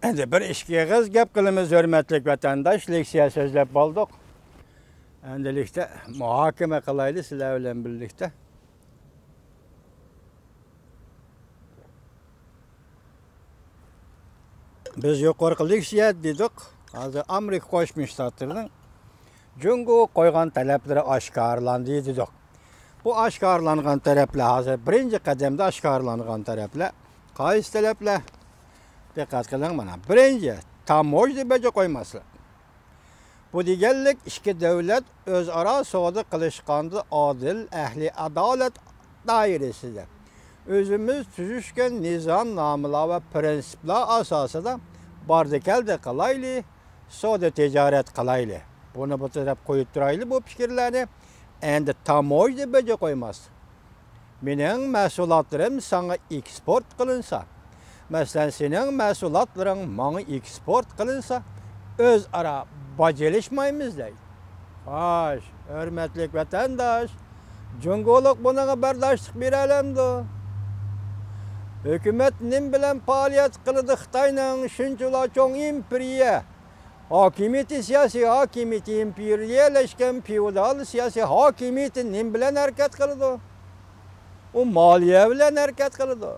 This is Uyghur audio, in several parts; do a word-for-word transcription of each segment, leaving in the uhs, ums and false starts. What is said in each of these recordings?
ئەمدى بىر ئىككى ئېغىز گەپ قىلىمىز، ھۆرمەتلىك ۋەتەنداش. لېكسىيە سۆزلەپ بولدۇق. ئەمدىلىكتە مۇھاكىمە قىلايلى سىلەر بىلەن بىرلىكتە. بىز يۇقىرىقى لېكسىيە دېدۇق. ھازىر ئامېرىكا قوشما شتاتلىرىنىڭ جۇڭگوغا قويغان تەلەپلىرى ئاشكارىلاندى دېدۇق. بۇ ئاشكارىلانغان تەرەپلەر، ھازىر بىرىنچى قەدەمدە ئاشكارىلانغان تەرەپلەر قايسى تەرەپلەر؟ دىققەت قىلىڭ، مانا، بىرىنچى، تاموژنا بېجى قويماسلىق. بۇ دېگەنلىك، ئىككى دۆلەت ئۆزئارا سودا قىلىشقاندا ئادىل، ئەھلى ئادالەت دائىرىسىدە ئۆزىمىز تۈزۈشكەن نىزامنامىلار ۋە پىرىنسىپلار ئاساسىدا باردى-كەلدى قىلايلى، سودا تىجارەت قىلايلى. بۇنى بۇ تەرەپ قويۇپ تۇرايلى بۇ پىكىرلەرنى. ئەمدى تاموژنا بېجى قويماسلىق. مېنىڭ مەھسۇلاتلىرىم ساڭا ئېكسپورت قىلىنسا، مەسىلەن، سېنىڭ مەھسۇلاتلىرىڭ ماڭا ئېكسپورت قىلىنسا، ئۆزئارا باج ئېلىشمايمىز دەيدۇ. خوش، ھۆرمەتلىك ۋەتەنداش، جۇڭگولۇق بۇنىڭغا بەرداشلىق بېرەلەمدۇ؟ ھۆكۈمەت نېمە بىلەن پائالىيەت قىلىدۇ؟ خىتاينىڭ شۇنچىلا چوڭ ئىمپېرىيە ھاكىمىيىتى، سىياسىي ھاكىمىيىتى، ئىمپېرىيەلەشكەن فېئودال سىياسىي ھاكىمىيىتى نېمە بىلەن ھەرىكەت قىلىدۇ؟ ئۇ مالىيە بىلەن ھەرىكەت قىلىدۇ.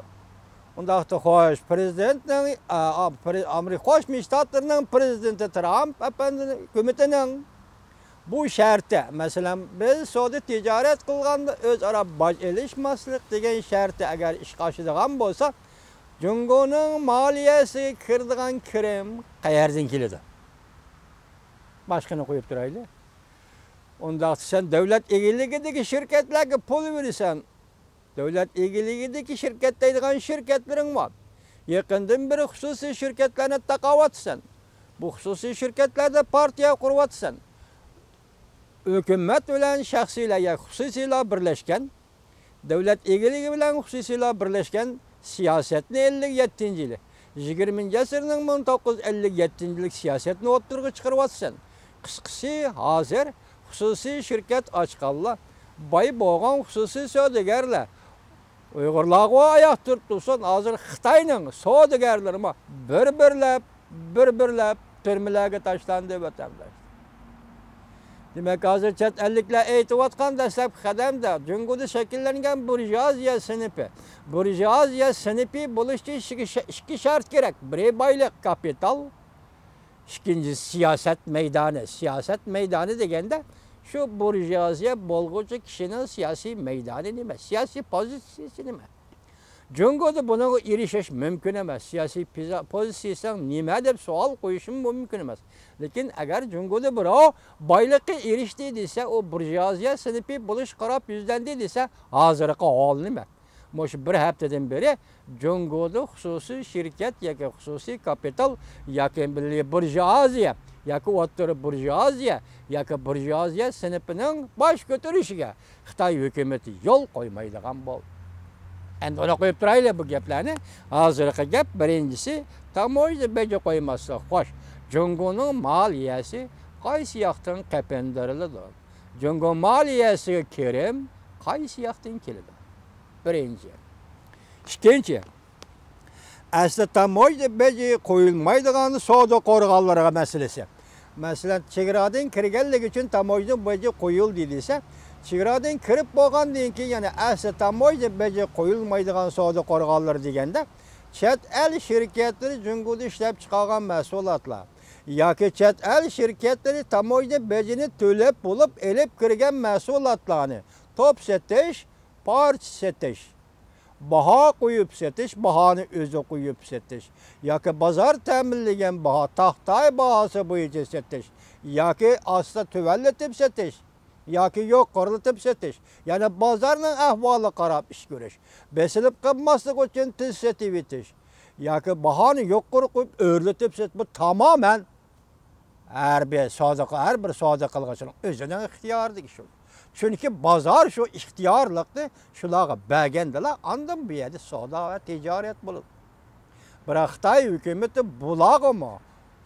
ئۇنداقتا خوش، پىرېزىدېنتنىڭ، ئا، ئا، پىرې-، ئامېرىكا قوشما شتاتلىرىنىڭ پىرېزىدېنتى ترامپ ئەپەندىنىڭ، ھۆكۈمىتىنىڭ بۇ شەرتى، مەسىلەن، بىز سودا تىجارەت قىلغاندا ئۆزئارا باج ئېلىشماسلىق دېگەن شەرتى ئەگەر ئىشقا ئاشىدىغان بولسا، جۇڭگونىڭ مالىيەسىگە كىرىدىغان كىرىم قەيەردىن كېلىدۇ؟ باشقىنى قويۇپ تۇرايلى. ئۇنداقتا سەن دۆلەت ئىگىلىكىدىكى شىركەتلەرگە پۇل بېرىسەن. دۆلەت ئىگىلىكىدىكى شىركەت دەيدىغان شىركەتلىرىڭ بار. يېقىندىن بېرى خۇسۇسىي شىركەتلەرنى تاقاۋاتىسەن. بۇ خۇسۇسىي شىركەتلەردە پارتىيە قۇرۇۋاتىسەن. ھۆكۈمەت بىلەن شەخسىيلەر يا خۇسۇسىيلار بىرلەشكەن، دۆلەت ئىگىلىكى بىلەن خۇسۇسىيلار بىرلەشكەن سىياسەتنى ئەللىك يەتتىنچى يىلى، يىگىرمىنچى ئەسىرنىڭ مىڭ توققۇز يۈز ئەللىك يەتتىنچى يىللىق سىياسەتنى ئوتتۇرىغا چىقىرىۋاتىسەن. قىسقىسى، ھازىر خۇسۇسىي شىركەت ئاچقانلار، باي بولغان خۇسۇسىي سودىگەرلەر ئۇيغۇرلارغا ئاياق تۈرۈپ تۇرسۇن، ھازىر خىتاينىڭ سودىگەرلىرىمۇ بىر-بىرلەپ، بىر-بىرلەپ تۈرمىلەرگە تاشلاندى، ۋەتەنداش. دېمەك، ھازىر چەت ئەللىكلەر ئېيتىۋاتقان دەسلەپكى قەدەمدە جۇڭگودا شەكىللەنگەن بۇرژۇئازىيە سىنىپى. بۇرژۇئازىيە سىنىپى بولۇش ئۈچۈن ئىككى شە-، ئىككى شەرت كېرەك. بىرى بايلىق، كاپىتال، ئىككىنچىسى سىياسەت مەيدانى. سىياسەت مەيدانى دېگەندە شۇ بۇرژۇئازىيە بولغۇچى كىشىنىڭ سىياسىي مەيدانى نېمە؟ سىياسىي پوزىتسىيىسى نېمە؟ جۇڭگودا بۇنىڭغا ئېرىشىش مۇمكىن ئەمەس. سىياسىي پىزا-، پوزىتسىيىسىنىڭ نېمە دەپ سوئال قويۇشمۇ مۇمكىن ئەمەس. لېكىن ئەگەر جۇڭگودا بىراۋ بايلىققا ئېرىشتى دېسە، ئۇ بۇرژۇئازىيە سىنىپى بولۇشقا قاراپ يۈزلەندى دېسە، ھازىرقى ھال نېمە؟ مۇشۇ بىر ھەپتىدىن بېرى جۇڭگودا خۇسۇسىي شىركەت ياكى خۇسۇسىي كاپىتال ياكى مىللىي بۇرژۇئازىيە ياكى ئوتتۇرا بۇرژۇئازىيە ياكى بۇرژۇئازىيە سىنىپىنىڭ باش كۆتۈرۈشىگە خىتاي ھۆكۈمىتى يول قويمايدىغان بولدى. ئەمدى ئۇنى قويۇپ تۇرايلى بۇ گەپلەرنى. ھازىرقى گەپ بىرىنچىسى، تاموژنا بېجى قويماسلىق. خوش، جۇڭگونىڭ مالىيەسى قايسى ياقتىن قېپىندۇرۇلىدۇ؟ جۇڭگو مالىيەسىگە كىرىم قايسى ياقتىن كېلىدۇ؟ بىرىنچى. ئىككىنچى، ئەسلى تاموژنا بېجى قويۇلمايدىغان سودا قورغانلىرىغا مەسىلىسى. مەسىلەن، چېگرادىن كىرگەنلىكى ئۈچۈن تاموژنا بېجى قويۇلدى دېسە، چېگرادىن كىرىپ بولغاندىن كېيىن يەنە ئەسلى تاموژنا بېجى قويۇلمايدىغان سودا قورغانلىرى دېگەندە، چەت ئەل شىركەتلىرى جۇڭگودا ئىشلەپ چىقارغان مەھسۇلاتلار ياكى چەت ئەل شىركەتلىرى تاموژنا بېجىنى تۆلەپ بولۇپ ئېلىپ كىرگەن مەھسۇلاتلارنى توپ سېتىش، پارچە سېتىش، باھا قويۇپ سېتىش، باھانى ئۆزى قويۇپ سېتىش ياكى بازار تەمىنلىگەن باھا، تاختاي باھاسى بويىچە سېتىش ياكى ئاستا تۆۋەنلىتىپ سېتىش ياكى يۇقىرىلىتىپ سېتىش، يەنى بازارنىڭ ئەھۋالىغا قاراپ ئىش كۆرۈش، بېسىلىپ قالماسلىق ئۈچۈن تېز سېتىۋېتىش ياكى باھانى يۇقىرى قويۇپ ئۆرلىتىپ سېتىش، بۇ تامامەن ھەر بىر سودا، ھەر بىر سودا قىلغۇچىنىڭ ئۆزىنىڭ ئىختىيارىدىكى ئىش. چۈنكى بازار شۇ ئىختىيارلىقنى شۇلارغا بەرگەندىلا، ئاندىن بۇ يەردە سودا ۋە تىجارەت بولىدۇ. بىراق خىتاي ھۆكۈمىتى بۇلارغىمۇ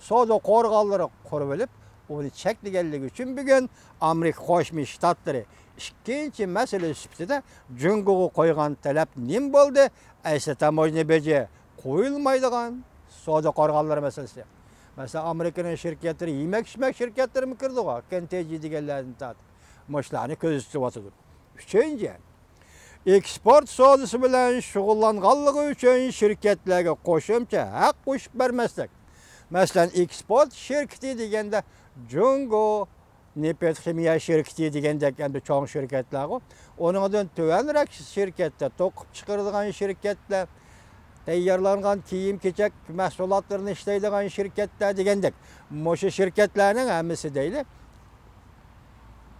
سودا قورغانلىرى قۇرۇۋېلىپ، ئۇنى چەكلىگەنلىكى ئۈچۈن بۈگۈن ئامېرىكا قوشما شتاتلىرى ئىككىنچى مەسىلە سۈپىتىدە جۇڭگوغا قويغان تەلەپ نېمە بولدى؟ ئەسلى تاموژنا بېجى قويۇلمايدىغان سودا قورغانلىرى مەسىلىسى. مەسىلەن، ئامېرىكىنىڭ شىركەتلىرى، يېمەك-ئىچمەك شىركەتلىرىمۇ كىرىدىغۇ، كېنتېجى دېگەنلەردىن تارتىپ. مۇشۇلارنى كۆزىتىۋاتىدۇ. ئۈچىنچى، ئېكسپورت سودىسى بىلەن شۇغۇللانغانلىقى ئۈچۈن شىركەتلەرگە قوشۇمچە ھەق قوشۇپ بەرمەسلىك. مەسىلەن، ئېكسپورت شىركىتى دېگەندە جۇڭگو نېفىت خىمىيە شىركىتى دېگەندەك ئەمدى چوڭ شىركەتلەرغۇ. ئۇنىڭدىن تۆۋەنرەك شىركەتلەر، توقۇپ چىقىرىدىغان شىركەتلەر، تەييارلانغان كىيىم-كېچەك مەھسۇلاتلىرىنى ئىشلەيدىغان شىركەتلەر دېگەندەك. مۇشۇ شىركەتلەرنىڭ ھەممىسى دەيلى،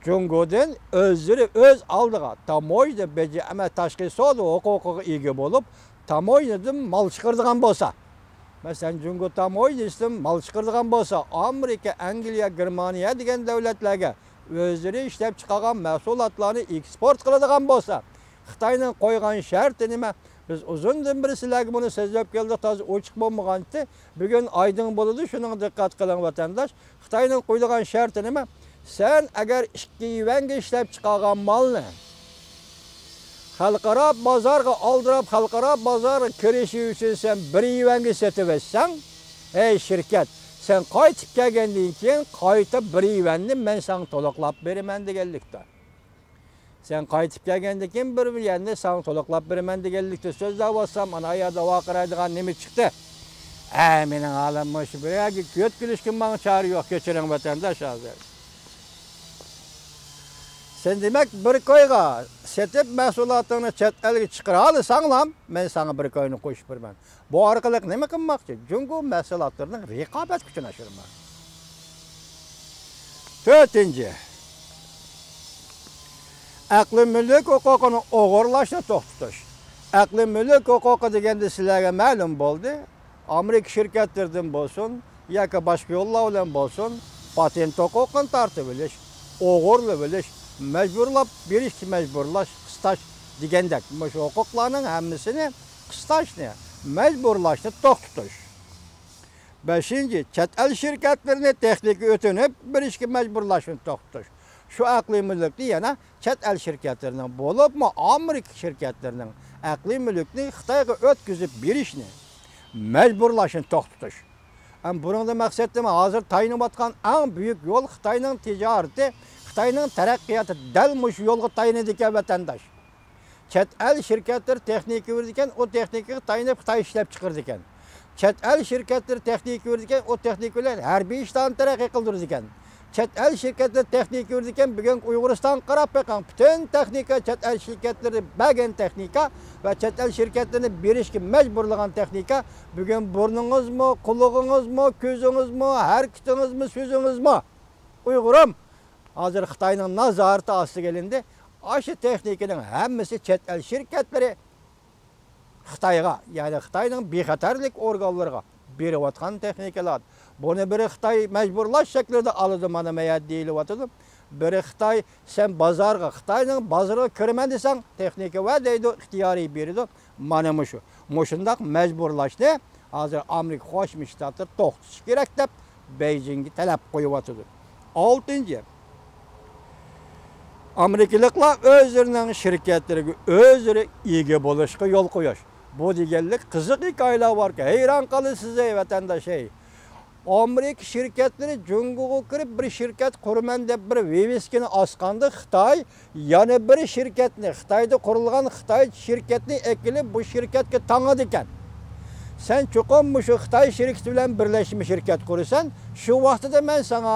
جۇڭگودىن ئۆزلىرى ئۆز ئالدىغا تاموژنا بېجى، ئەمەس، تاشقى سودا ھوقۇقىغا ئىگە بولۇپ، تاموژنىدىن مال چىقىرىدىغان بولسا، مەسىلەن، جۇڭگو تاموژنىسىدىن مال چىقىرىدىغان بولسا، ئامېرىكا، ئەنگلىيە، گېرمانىيە دېگەن دۆلەتلەرگە ئۆزلىرى ئىشلەپ چىقارغان مەھسۇلاتلارنى ئېكسپورت قىلىدىغان بولسا، خىتاينىڭ قويغان شەرتى نېمە؟ بىز ئۇزۇندىن بېرى سىلەرگە بۇنى سۆزلەپ كەلدۇق، تازا ئوچۇق بولمىغانتى. بۈگۈن ئايدىڭ بولىدۇ، شۇنىڭغا دىققەت قىلىڭ، ۋەتەنداش. خىتاينىڭ قويىدىغان شەرتى نېمە؟ سەن ئەگەر ئىككى يۈەنگە ئىشلەپ چىقارغان مالنى خەلقئارا بازارغا ئالدىراپ، خەلقئارا بازارغا كىرىشى ئۈچۈن سەن بىر يۈەنگە سېتىۋەتسەڭ، ھەي شىركەت، سەن قايتىپ كەلگەندىن كېيىن قايتا بىر يۈەننى مەن ساڭا تولۇقلاپ بېرىمەن دېگەنلىكتۇر. سەن قايتىپ كەلگەندىن كېيىن بىر يۈەننى ساڭا تولۇقلاپ بېرىمەن دېگەنلىكتە سۆزلەۋاتسام، ئانا ئايادا ۋارقىرايدىغان نېمە چىقتى؟ ئەي، مېنىڭ ھالىم مۇشۇ، بىر يەرگە يۆتكىلىشكە ماڭا چارە يوق، كەچۈرۈڭ ۋەتەنداش ھازىر. سەن دېمەك بىر كويغا سېتىپ مەھسۇلاتىڭنى چەت ئەلگە چىقىرالىساڭلام، مەن ساڭا بىر كوينى قوشۇپ بېرىمەن. بۇ ئارقىلىق نېمە قىلماقچى؟ جۇڭگو مەھسۇلاتلىرىنىڭ رىقابەت كۈچىنى ئاشۇرماق. تۆتىنچى، ئەقلىي مۈلۈك ھوقۇقىنى ئوغرىلاشنى توختىتىش. ئەقلىي مۈلۈك ھوقۇقى دېگەندە سىلەرگە مەلۇم بولدى. ئامېرىكا شىركەتلىرىدىن بولسۇن ياكى باشقا يوللار بىلەن بولسۇن، پاتېنت ھوقۇقىنى تارتىۋېلىش، ئوغرىلىۋېلىش، مەجبۇرلاپ بېرىشكە مەجبۇرلاش، قىستاش دېگەندەك مۇشۇ ھوقۇقلارنىڭ ھەممىسىنى قىستاشنى، مەجبۇرلاشنى توختىتىش. بەشىنچى، چەت ئەل شىركەتلىرىنى تېخنىكا ئۆتۈنۈپ بېرىشكە مەجبۇرلاشنى توختىتىش. شۇ ئەقلىي مۈلۈكنى يەنە چەت ئەل شىركەتلىرىنىڭ، بولۇپمۇ ئامېرىكا شىركەتلىرىنىڭ ئەقلىي مۈلۈكنى خىتايغا ئۆتكۈزۈپ بېرىشنى، مەجبۇرلاشنى توختىتىش. ئەم، بۇنىڭدا مەقسەت نېمە؟ ھازىر تايىنىۋاتقان ئەڭ بۈيۈك يول خىتاينىڭ تىجارىتى، خىتاينىڭ تەرەققىياتى دەل مۇشۇ يولغا تايىنىدىكەن، ۋەتەنداش. چەت ئەل شىركەتلىرى تېخنىكا بېرىدىكەن، ئۇ تېخنىكىغا تايىنىپ خىتاي ئىشلەپ چىقىرىدىكەن. چەت ئەل شىركەتلىرى تېخنىكا بېرىدىكەن، ئۇ تېخنىكا بىلەن ھەربىي ئىشلارنى تەرەققىي قىلدۇرىدىكەن. چەت ئەل شىركەتلىرى تېخنىكا بېرىدىكەن، بۈگۈنكى ئۇيغۇرىستانغا قاراپ بېقىڭ، پۈتۈن تېخنىكا، چەت ئەل شىركەتلىرى بەرگەن تېخنىكا ۋە چەت ئەل شىركەتلىرىنى بېرىشكە مەجبۇرلىغان تېخنىكا بۈگۈن بۇرنىڭىزمۇ، قۇلىقىڭىزمۇ، كۆزىڭىزمۇ، ھەرىكىتىڭىزمۇ، سۆزىڭىزمۇ، ئۇيغۇرۇم، ھازىر خىتاينىڭ نازارىتى ئاستىغا ئېلىندى. ئاشۇ تېخنىكىنىڭ ھەممىسى چەت ئەل شىركەتلىرى خىتايغا، يەنى خىتاينىڭ بىخەتەرلىك ئورگانلىرىغا بېرىۋاتقان تېخنىكىلار. بۇنى بىرى خىتاي مەجبۇرلاش شەكلىدە ئالىدۇ، مانا ما يەردە دېيىلىۋاتىدۇ. بىرى خىتاي، سەن بازارغا، خىتاينىڭ بازىرىغا كىرىمەن دېسەڭ، تېخنىكا ۋە دەيدۇ، ئىختىيارىي بېرىدۇ. مانا مۇشۇ. مۇشۇنداق مەجبۇرلاشنى ھازىر ئامېرىكا قوشما شتاتلىرى توختىتىشى كېرەك دەپ، بېيجىڭگە تەلەپ قويۇۋاتىدۇ. ئالتىنچى، ئامېرىكىلىقلار ئۆزلىرىنىڭ شىركەتلىرىگە ئۆزلىرى ئىگە بولۇشقا يول قويۇش. بۇ دېگەنلىك قىزىق ھېكايىلەر باركەن. ھەيران قالىسىز، ئەي ۋەتەنداش، ھەي. ئامېرىكا شىركەتلىرى جۇڭگوغا كىرىپ، بىر شىركەت قۇرىمەن دەپ بىر ۋىۋىسكىنى ئاسقاندا، خىتاي يەنە بىر شىركەتنى، خىتايدا قۇرۇلغان خىتاي شىركەتنى ئەكېلىپ، بۇ شىركەتكە تاڭىدىكەن. سەن چوقۇم مۇشۇ خىتاي شىركىتى بىلەن بىرلەشمە شىركەت قۇرىسەن، شۇ ۋاقتىدا مەن ساڭا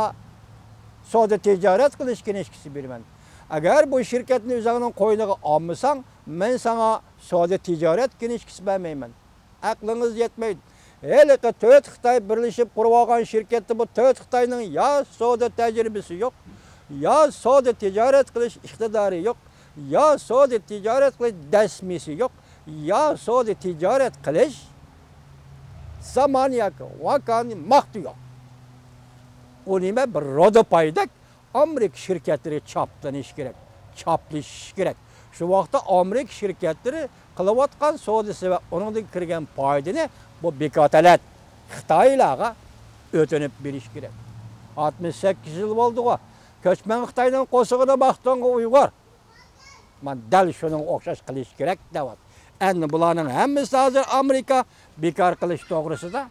سودا تىجارەت قىلىش كىنىشكىسى بېرىمەن. ئەگەر بۇ شىركەتنى ئۆزۈڭنىڭ قوينىغا ئالمىساڭ، مەن ساڭا سودا تىجارەت كىنىشكىسى بەرمەيمەن. ئەقلىڭىز يەتمەيدۇ. ھېلىقى تۆت خىتاي بىرلىشىپ قۇرۇۋالغان شىركەتتە بۇ تۆت خىتاينىڭ يا سودا تەجرىبىسى يوق، يا سودا تىجارەت قىلىش ئىقتىدارى يوق، يا سودا تىجارەت قىلىش دەسمىسى يوق، يا سودا تىجارەت قىلىش زامان ياكى ۋاكانى ماختى يوق. ئۇ نېمە، بىر رودوپايدەك ئامېرىكا شىركەتلىرى چاپلىنىشى كېرەك، چاپلىشىشى كېرەك. شۇ ۋاقىتتا ئامېرىكا شىركەتلىرى قىلىۋاتقان سودىسى ۋە ئۇنىڭدىن كىرگەن پايدىنى بۇ بىكاتەلەت خىتايلارغا ئۆتۈنۈپ بېرىش كېرەك. ئاتمىش سەككىز يىل بولدىغۇ، كۆچمەن خىتاينىڭ قورسىقىدا باقتىڭغۇ ئۇيغۇر. مانا دەل شۇنىڭغا ئوخشاش قىلىش كېرەك دەۋاتىدۇ. ئەمدى بۇلارنىڭ ھەممىسى ھازىر ئامېرىكا بىكار قىلىش توغرىسىدا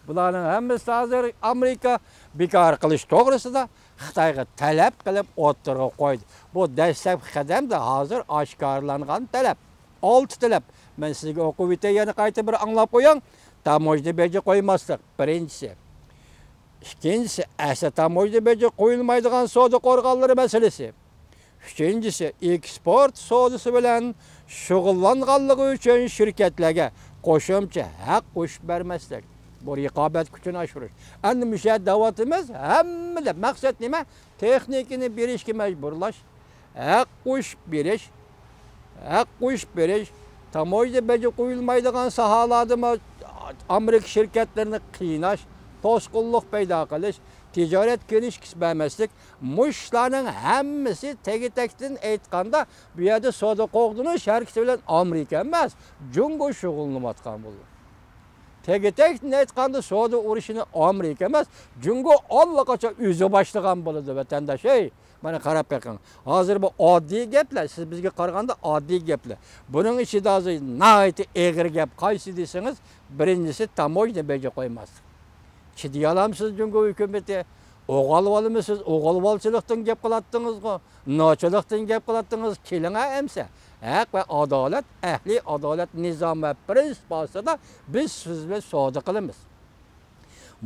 بۇلارنىڭ ھەممىسى ھازىر ئامېرىكا بىكار قىلىش توغرىسىدا خىتايغا تەلەپ قىلىپ ئوتتۇرىغا قويدى. بۇ دەسلەپكى قەدەمدە ھازىر ئاشكارىلانغان تەلەپ. ئالتە تەلەپ. مەن سىزگە ئوقۇۋېتەي، يەنە قايتا بىر ئاڭلاپ قويۇڭ. تاموژنا بېجى قويماسلىق، بىرىنچىسى. ئىككىنچىسى، ئەسلى تاموژنا بېجى قويۇلمايدىغان سودا قورغانلىرى مەسىلىسى. ئۈچىنچىسى، ئېكسپورت سودىسى بىلەن شۇغۇللانغانلىقى ئۈچۈن شىركەتلەرگە قوشۇمچە ھەق قوشۇپ بەرمەسلىك. بۇ رىقابەت كۈچىنى ئاشۇرۇش. ئەمدى مۇشۇ يەردە دەۋاتىمىز، ھەممىدە مەقسەت نېمە؟ تېخنىكىنى بېرىشكە مەجبۇرلاش، ھەق قوشۇپ بېرىش، ھەق قوشۇپ بېرىش، تاموژنا بېجى قويۇلمايدىغان ساھەلەردىمۇ ئامېرىكا شىركەتلىرىنى قىيناش، توسقۇنلۇق پەيدا قىلىش، تىجارەت كىرىشكە بەرمەسلىك، مۇشۇلارنىڭ ھەممىسى تېگى-تەكتىن ئېيتقاندا، بۇ يەردە سودا قوغدىنىش ھەرىكىتى بىلەن ئامېرىكا ئەمەس، جۇڭگو شۇغۇللىنىۋاتقان بولىدۇ. تېگى-تەكتىن ئېيتقاندا، سودا ئۇرۇشىنى ئامېرىكا ئەمەس، جۇڭگو ئاللىقاچان ئۆزى باشلىغان بولىدۇ، ۋەتەنداش، ھەي! مانا قاراپ بېقىڭ. ھازىر بۇ ئاددىي گەپلەر، سىز بىزگە قارىغاندا ئاددىي گەپلەر. بۇنىڭ ئىچىدە ھازىر ناھايىتى ئېغىر گەپ قايسى دېسىڭىز، بىرىنچىسى تاموژنا بېجى قويماسلىق. چىدىيالامسىز جۇڭگو ھۆكۈمىتى؟ ئوغالۋالمىسىز؟ ئوغالۋالچىلىقتىن گەپ قىلاتتىڭىزغۇ، نوچىلىقتىن گەپ قىلاتتىڭىز، كېلىڭە ئەمسە. ھەق ۋە ئادالەت، ئەھلى ئادالەت نىزام ۋە پرىنسىپ ئاستىدا بىز سىز بىلەن سودا قىلىمىز.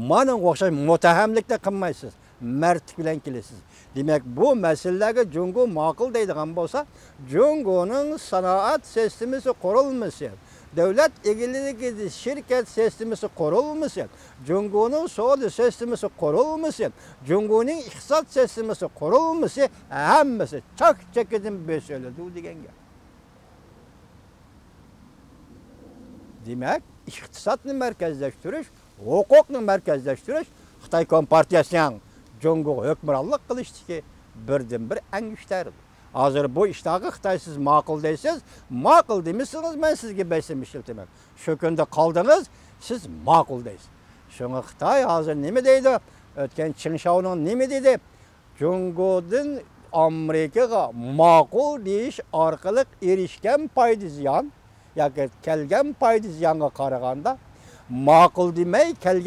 مانا ئوخشاش مۇتتەھەملىكنى قىلمايسىز، مەردلىك بىلەن كېلىسىز. دېمەك، بۇ مەسىلىلەرگە جۇڭگو ماقۇل دەيدىغان بولسا، جۇڭگونىڭ سانائەت سىستېمىسى قۇرۇلمىسى، دۆلەت ئىگىلىكىدە شىركەت سىستېمىسى قۇرۇلمىسى، جۇڭگونىڭ سودا سىستېمىسى قۇرۇلمىسى، جۇڭگونىڭ ئىقتىساد سىستېمىسى قۇرۇلمىسى، ھەممىسى چاك-چېكىدىن بېسىلىدۇ دېگەن گەپ. دېمەك، ئىقتىسادنى مەركەزلەشتۈرۈش، ھوقۇقنى مەركەزلەشتۈرۈش خىتاي كومپارتىيەسىنىڭ جۇڭگوغا ھۆكۈمرانلىق قىلىشتىكى بىردىنبىر ئەڭگۈشتەرى. ھازىر بۇ ئىشلارغا خىتاي سىز ماقۇل دەيسىز، ماقۇل دېمىسىڭىز مەن سىزگە بېسىم ئىشلىتىمەن. شۇ كۈندە قالدىڭىز، سىز ماقۇل دەيسىز. شۇڭا خىتاي ھازىر نېمە دەيدۇ؟ ئۆتكەن چېڭ شاۋنىڭ نېمە دېدى؟ جۇڭگودىن ئامېرىكىغا ماقۇل دېيىش ئارقىلىق ئېرىشكەن پايدا زىيان ياكى كەلگەن پايدا زىيانغا قارىغاندا، ماقۇل دېمەي كەلگەن